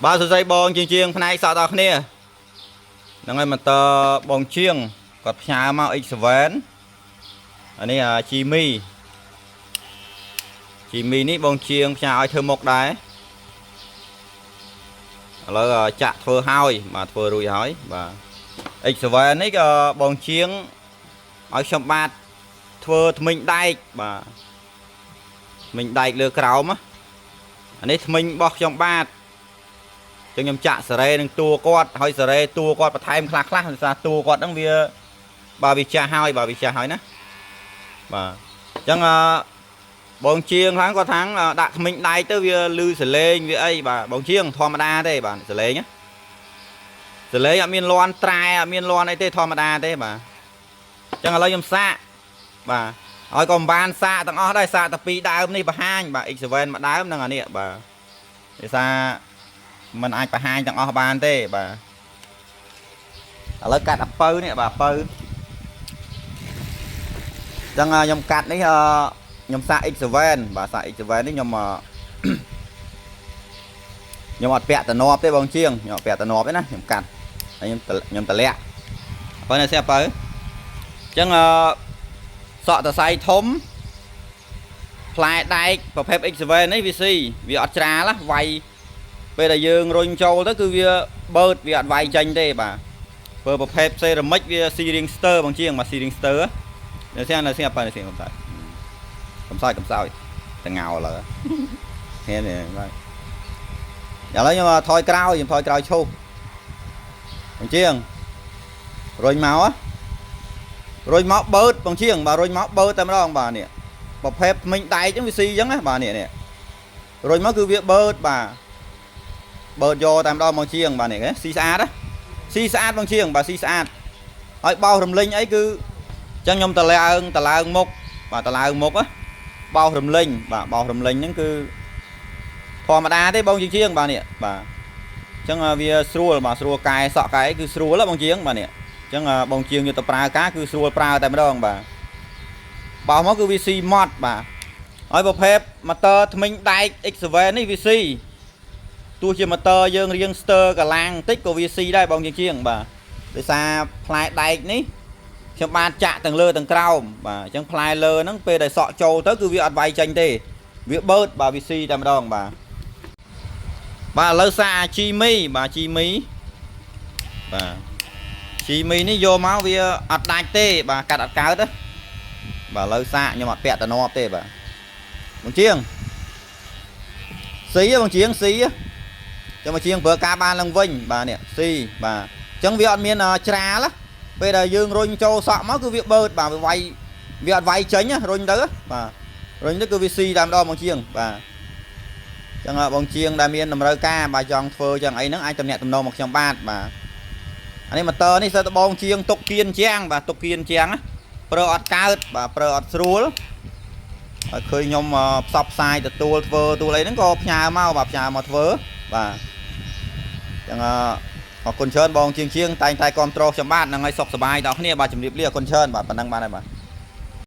បាទសួស្តីបងជាងជាងផ្នែកសក់ដល់គ្នាហ្នឹងហើយមកតបងជាងគាត់ផ្ញើមក X7 អានេះអាជីមីជីមីនេះបងជាងផ្ញើឲ្យធ្វើមុខដែរឥឡូវចាក់ធ្វើហើយបាទធ្វើរួចហើយបាទ X7 នេះក៏បងជាងឲ្យខ្ញុំបាទធ្វើថ្មិញដែកបាទថ្មិញដែកលើក្រោមណាអានេះថ្មិញរបស់ខ្ញុំបាទ ចឹងខ្ញុំចាក់សារ៉េនឹងតួគាត់ហើយសារ៉េតួគាត់បន្ថែមខ្លះខ្លះដោយសារតួគាត់ហ្នឹងវាបាទវាចាស់ហើយបាទវាចាស់ហើយណាបាទអញ្ចឹងអឺបងជាងខាងគាត់ថាងដាក់ថ្មិញដែកទៅវាលឺសលេងវាអីបាទបងជាងធម្មតាទេបាទសលេងណាសលេងអត់មានលន់ត្រែអត់មានលន់អីទេធម្មតាទេបាទអញ្ចឹងឥឡូវខ្ញុំសាកបាទឲ្យក៏មិនបានសាកទាំងអស់ដែរសាកតែពីរដើមនេះបង្ហាញបាទ X7 មួយដើមនិងអានេះបាទដោយសារ มันអាចបង្ហាញទាំងអស់បានទេបាទឥឡូវកាត់អាពៅនេះបាទអាពៅអញ្ចឹងខ្ញុំកាត់នេះអឺខ្ញុំសាក X7 បាទសាក X7 នេះខ្ញុំអឺ ខ្ញុំអត់ពាក់តំណប់ទេបងជាងខ្ញុំអត់ពាក់តំណប់ទេណាខ្ញុំកាត់ហើយខ្ញុំខ្ញុំតម្លាក់បើនៅស្អាពៅអញ្ចឹងអឺសក់តសៃធំផ្លែដែកប្រភេទ X7 នេះវាស៊ីវាអត់ច្រាលណាវាយ ពេលដែលយើងរុញចូលទៅគឺវាបឺតវាអត់វាយចេញទេបាទធ្វើប្រភេទសេរ៉ាមិចវាស៊ីរៀងស្ទើបងជាងបាទស៊ីរៀងស្ទើនៅស្អានៅស្អាបើនៅស្អាកំសោយកំសោយកំសោយតងោឡើយហ៊ាននេះបាទឥឡូវខ្ញុំថយក្រោយខ្ញុំថយក្រោយឈប់បងជាងរុញមករុញមកបឺតបងជាងបាទរុញមកបឺតតែម្ដងបាទនេះប្រភេទថ្មិញដែកហ្នឹងវាស៊ីអញ្ចឹងណាបាទនេះនេះរុញមកគឺវាបឺតបាទ បើយកតែម្ដងមកជាងបាទនេះស៊ីស្អាតណាស៊ីស្អាតបងជាងបាទស៊ីស្អាតហើយបោសរំលិញអីគឺអញ្ចឹងខ្ញុំតឡើងតឡើងមុខបាទតឡើងមុខណាបោសរំលិញបាទបោសរំលិញហ្នឹងគឺធម្មតាទេបងជាងជាងបាទនេះបាទអញ្ចឹងវាស្រួលបាទស្រួលកែសក់កែអីគឺស្រួលហ៎បងជាងបាទនេះអញ្ចឹងបងជាងយកទៅប្រើការគឺស្រួលប្រើតែម្ដងបាទបោសមកគឺវាស៊ីម៉ត់បាទហើយប្រភេទម៉ូទ័រថ្មិញដែក X7 នេះវាស៊ី ទោះជាម៉ូទ័រយើងរៀងស្ទើកលាំងបន្តិចក៏វាស៊ីដែរបងជាងជាងបាទដោយសារផ្លែដែកនេះខ្ញុំបានចាក់ទាំងលើទាំងក្រោមបាទអញ្ចឹងផ្លែលើហ្នឹងពេលដែលសក់ចូលទៅគឺវាអត់វាយចេញទេវាបឺតបាទវាស៊ីតែម្ដងបាទបាទឥឡូវសាអាជីមីបាទជីមីបាទជីមីនេះយកមកវាអត់ដាច់ទេបាទកាត់អត់កើតទេបាទឥឡូវសាកខ្ញុំអត់ពាក់តំណប់ទេបាទបងជាងស៊ីហ៎បងជាងស៊ីហ៎ ចាំមកជាងប្រើការបានឡើងវិញបាទនេះស៊ីបាទអញ្ចឹងវាអត់មានច្រាលពេលដែលយើងរុញចូលសក់មកគឺវាបឺតបាទវាវាយវាអត់វាយចេញរុញទៅបាទរុញទៅគឺវាស៊ីតាមដងបងជាងបាទអញ្ចឹងបងជាងដែលមានតម្រូវការបាទចង់ធ្វើចឹងអីហ្នឹងអាចតំណាក់តំណងមកខ្ញុំបាទបាទអានេះម៉ូទ័រនេះសិតតបងជាងទុកគៀនជាងបាទទុកគៀនជាងប្រើអត់កើតបាទប្រើអត់ស្រួលហើយឃើញខ្ញុំផ្សព្វផ្សាយទទួលធ្វើទទួលអីហ្នឹងក៏ផ្ញើមកបាទផ្ញើមកធ្វើបាទ ចឹងអរគុណច្រើនបងជាងជាងតែងតែគ្រប់គ្រងខ្ញុំបាទហ្នឹងហើយសុខសប្បាយដល់គ្នាបាទជំរាបលាអរគុណច្រើនបាទប៉ុណ្ណឹងបានហើយបាទ។